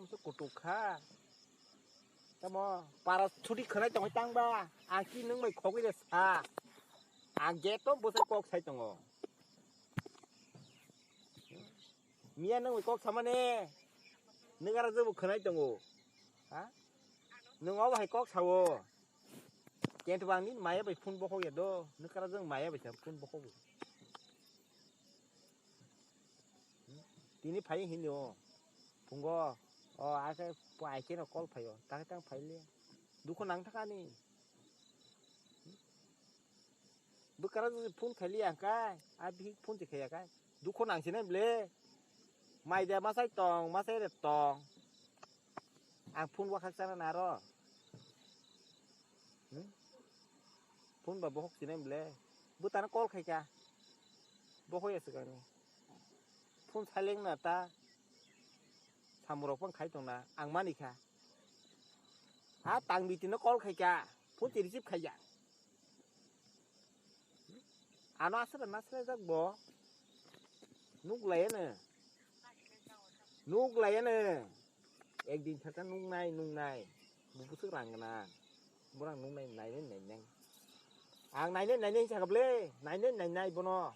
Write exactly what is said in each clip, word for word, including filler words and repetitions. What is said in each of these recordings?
Kutuk kha. Tamo para chuti khwnai tongwi tangba. Ang ki nwng bai khogwi de sa. Ang gate o bwsai kok sai tongo. Miya nwng bai kok samane. Nwng ara jabo khwnai tongo. Ha? Nwng obo hai kok sawo. Kent bang ni maya bai phone bokhok ya do. Nwng kara jang maya bai sa phone bokhok. Tini phai hini o. Phungo. O ake pai ke no call phai o. Tang tang phai le. Dukho nang thaka ni. Bwkara phone khaili ang kai, a bihik phone se khaya kai. Dukho nang sinai ble. Mai de masai tong, masai re tong. Ang phone wakhak chana naro. Hmm? Phone ba bohok sinai ble. Bwtano call khaika. Bohok ya swkang ni. Phone silent na ta. Samurok pang khai tong na. Ang mani kha. Ha tang biti no call khaika. Phone ti receive khaya. Ano aswk na swlai jak bo. Nuk lai ano. Nuk lai ano. Ek din thaka nuk nai nuk nai. Bu bwswk rang gwnang. Borang nuk nai nai nai nai nai. Ang nai nai nai nai sakha ble. Nai nai nai nai bono.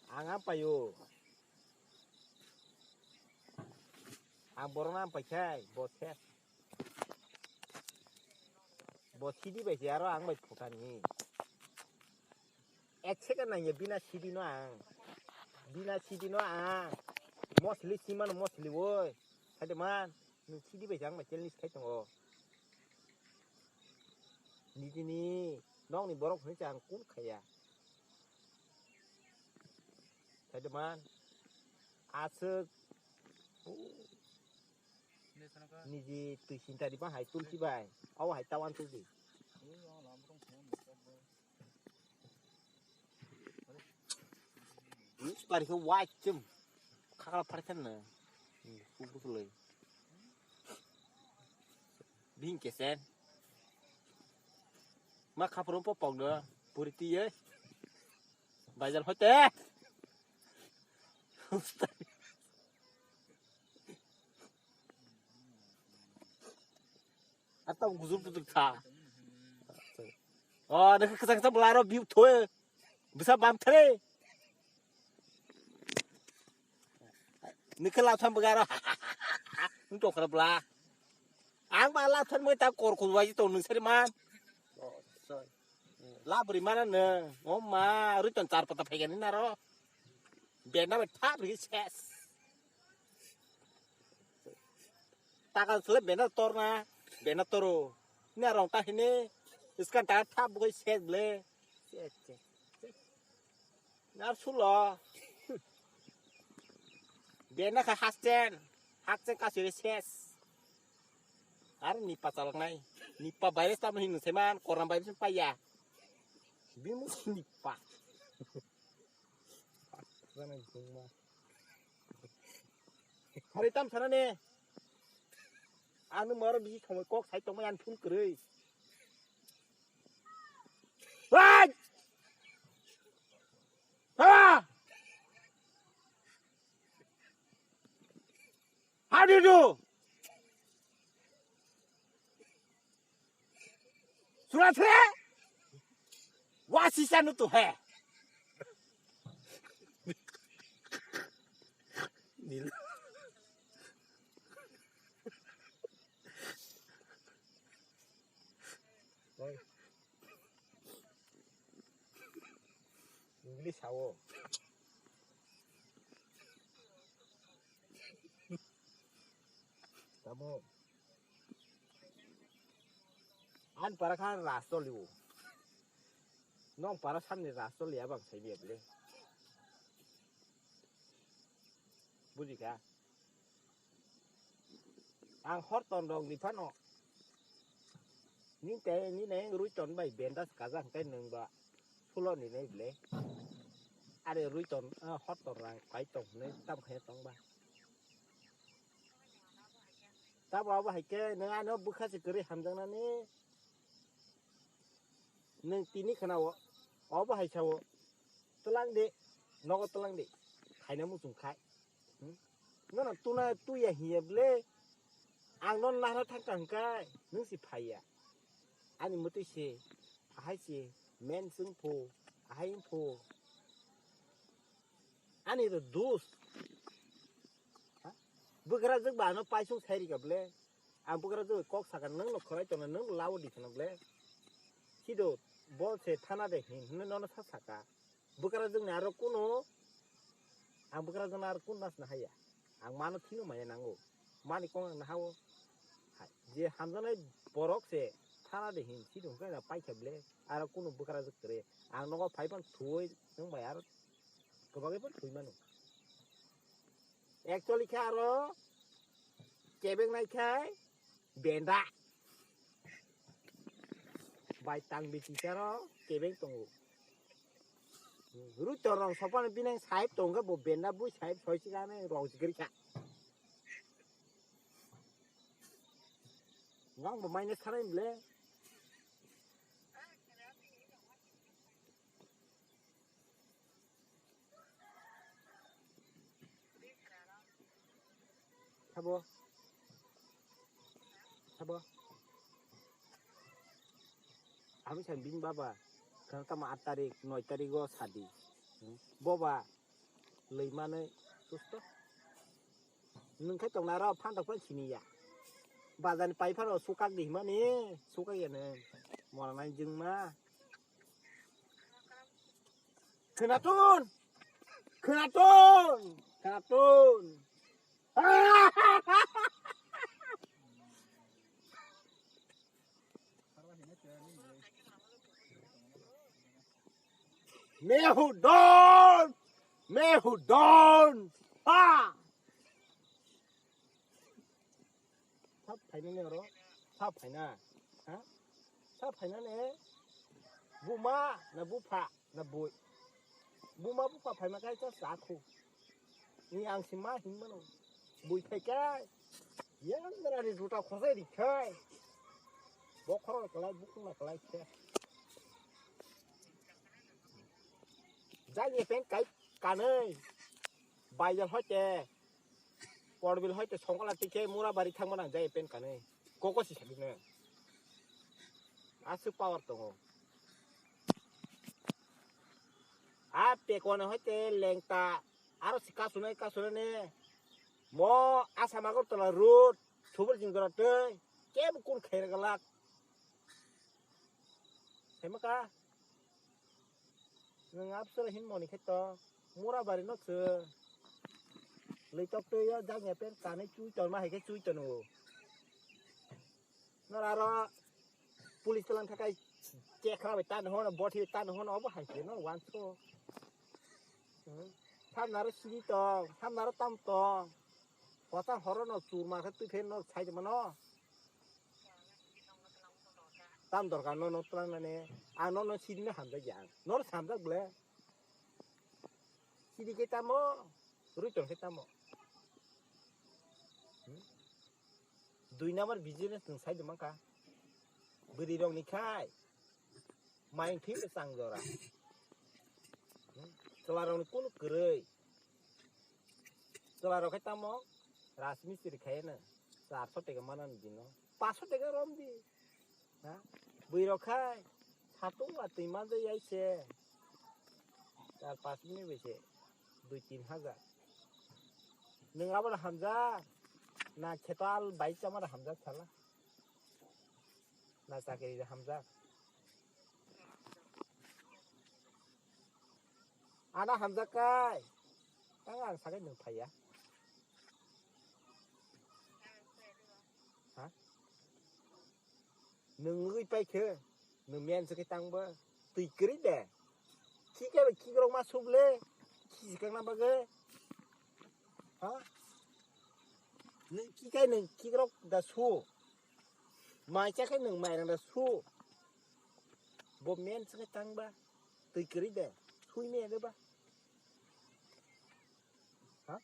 Ang ang payo. Ang borok no ang pai khai bo se. Bo sidi bai se aro ang bai phutan ni. Ek second nang ya bina sidi no ang. Bina sidi no ang. Mosli siman mosli woi. Hade man. Ni sidi bai se ang bai challenge khai tongo. Nijini nokni borok hwnwi se ang kun khaya. Kaido man. Aswk. Niji twi sinta di ba hai tulsi bai. Aw hai tawan tulsi. Ni pari khe wai chum. Khakla phar khan na. Ku bu lai. Bing kesen. Ma khapro po pok do. Puri ti ye. Bajar hote. Atau gujur putuk tha. Oh, nak kesang kesang belaro biu thoe. Bisa bam thre. Nike lapsan begaro. Nung tokra bela. Ang ba lapsan mo ta kor kor waji to nung sari man. Labri mana ne. Oh ma, ruton char pata phaigan ni naro. Benda ba thap ri ses. Taka sele benda torna, benda toro. Ni arong ta hini, iskan ta thap bugoi ses ble. Ses, ses, ses. Nar sulo. Benda kha hasten, haksen kasire ses. Ar nipa chalak nai. Nipa virus tamo hini seman, corona virus paya. Bimu nipa. Hari tam sana ne. Anu maro bisi khamo kok sai tongma yan phun kwrwi. Wai! Tama! How do you do? Sura sura? Wasi sanu tu hai. Nil. English sao. Tamo. An para khan rastol liu. Nong para samni rastol ya bang sai biya bile. Buji kha. Ang hor ton rok ni phano. Ni te ni ne rui ton bai bendas kaza hwnkhe nwng ba sulo ni nai ble. Are rui ton, ah, hor ton rang kai tong ne tam khe tong ba. Tabo abo hai khe nwng ano bwkha se kwrwi hamjaknani. Nwng tini khna o, obo hai sao. Twlang de, nogo twlang de. Khaina muchung khai. Hmm? Nono tuna tuya hiya ble. Ang non nahra thang thang kai. Nung si phaiya. Ani mutui se. Ahai se. Men sung pho. Ahai pho. Ani to dus. Ha? Bwkrajwk ba ano paisung sairi ka ble. Ang bwkrajwk kok sakha nung no khwrai tongna nung lawo di khwna ble. Sido bo se thana de hin hinwi nono sa saka. Bwkrajwk ni aro kuno ang bwkrajwk no aro kun nasna haya. Ang mano thino maya nango. Mani kong ang nahawo. Hai, je hamjaknai borok se thana de hin sido hwnkhe na paikha ble. Aro kuno bwkrajwk kwrwi. Ang nogo phai phano thuwi nung bai aro kwbangwi phano thwi mano. Actually khe aro kebeng nai khai benda. Bai tang biti khe aro kebeng tongo. Ruto rong sokpano bineng side tongo bo benda bui side soi sikane rong sikri kha. Ngang bo maine sarai ble. Sabo. Sabo. Ami san bini baba. Kang tama aat tarik, noi tarik o sadi. Hmm. Boba. Lei manwi susto. Nwng khe tongna ro phantok phan sini ya. Bazar ni pai phano sukak di himani. Sukak ya nwng. Mora nai jwngma. Khwnathun! Khwnathun! Khwnathun! Mehudon! Mehudon! Ha! Sap phainani oro, sap phaina, ha? Sap phainani buma na bupha na bui. Buma bupha phaima kaisa chakhu. Ni ang si ma himano. Bui phaikai. Yang berani juta khosai rikhai. Bokhorok na kalai, bukhung na kalai khe. Jai ni pen kai kanai. Baijal hoite. Porbil hoite songkola tikhe mura bari thangma nang jai pen kanai. Koko si sakino. Aswk power tongo. A pekone hoite lengta. Aro si kasunai kasunai ne. Mo Assam Agartala road. Subur jing jora tei. Kebo kun khair galak. Sema ka. Nwng absara hin moni khe to mura bari no se leitok tei o jagya pen kanwi chui ton ma hai khe chui tono. Nor aro police talang thakai chekra bai tan hono boti bai tan hono obo hai khe no wanso. Hmm. Thamnaro siri tong, thamnaro tam tong. Kotang horo no chur ma khe twi phen no sai de mano. Tam dorkar no no tlang nani. Ang no no siri no hamjak ya. No samjak ble. Siri khe tamo, rui tong khe tamo. Hmm? Dui number business nwng sai de mangkha. Bwrwi rok ni khai. Maing thwi bwsang jora. Hmm? Chwla rok ni kunu kwrwi. Chwla rok khe tamo rajmistri khai no. Charso teka mana ni dino. Paso teka rom di. Ha? Bwrwi rok khai. Satung ba twi manjak yai se. Char pas minute bai se. Dui tin hajar. Nwng abo hamjak. Na kheto al bai chama hamjak sala. Na chakri hamjak. Ana hamjak kai. Tang ang sakai nwng phaiya. Ha? Nwng wngwi paikhe, nwng men se khe tangba. Twi kwrwi de. Khikhe bai khikrok ma suble. Khisikang na bagwi. Ha? Nwng khikai nwng khikrok da su. Mai chakhai nwng mairang da su. Bo men se khe tangba. Twi kwrwi de. Sui me de ba. Ha?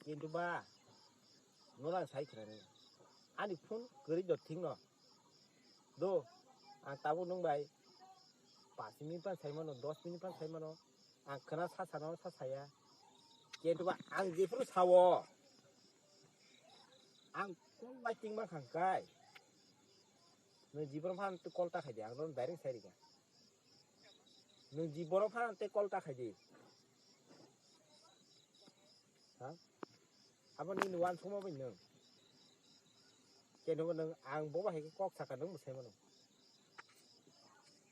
Kintu ba, nono ang sai khwnani. Ani phone kwrwi do thikno. Do, ang tabuk nwng bai Pash minute pan sai mano, dos minute pan sai mano. Ang khna sa sa no sa saya. Kintu ba ang jephuru sawo. Ang kol waiting ma khang kai. Nwng jiboro phan tei kol ta khai di, ang no direct sai rikha. Nwng jiboro phan tei kol ta khai di. Ha? Abo nini uansukma bai nwng. Khe nwng, nwng ang bo bahai khe kok saka nwng bo sai mano.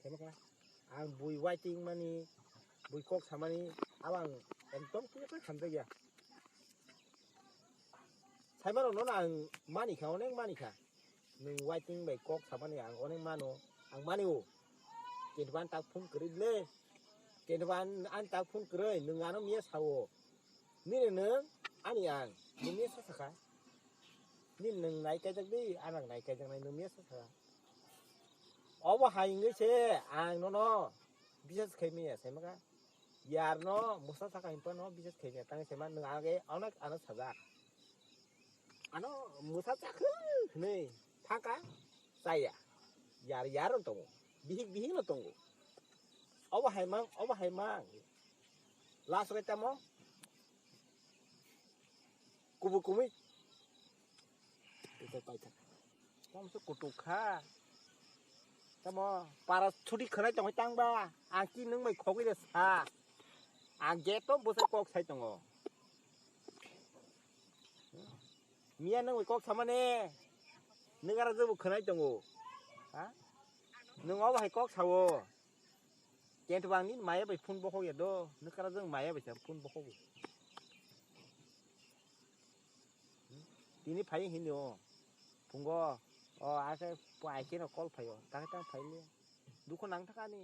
Sai mano. Ang bui waiting mani, bui kok samani, abo ang ekdom clear khe hamjakya. Sai mano no ang mani kha, onek mani kha. Nwng waiting bai kok samani ang onek mano, ang mani o. Kintu ba ang tak phone kwrwi le. Kintu ba ang, ang tak phone kwrwi, nwng ano miya sawo. Nini nwng, ani ang, nwng miya sa sakha. Nini nwng nai kaijak di, ang ang nai kaijak nai, nwng miya sa sakha. Obo hai wngwi se ang nono bisas khai miya, sai maka. Yar no, musa saka himpa no, bisas khai miya, tang sai ma, nwng age, onek ano sajak. Ano musa chakhu hwnwi thangkha chaya. Yar yar no tongo. Bihik bihik no tongo. Obo hai mang, obo hai mang. Last rate tamo? Kubu kumui. Ito paitha. Tamo se kutuk kha. Tamo para chuti khwnai tongwi tang ba. Ang ki nwng bai khogwi de sa. Ang gate to bwsai kok sai tongo. Miya nwng bai kok samani. Nwng ara jabo khwnai tongo. Ha? Nwng obo hai kok sawo. Kintu ang nini maya bai phone bokhok ya do. Nwng kara jang maya bai sa phone bokhok. Tini phai hini o. Phungo. O asa pai khe no call phai o. Tang tang phai le. Dukho nang thaka ni.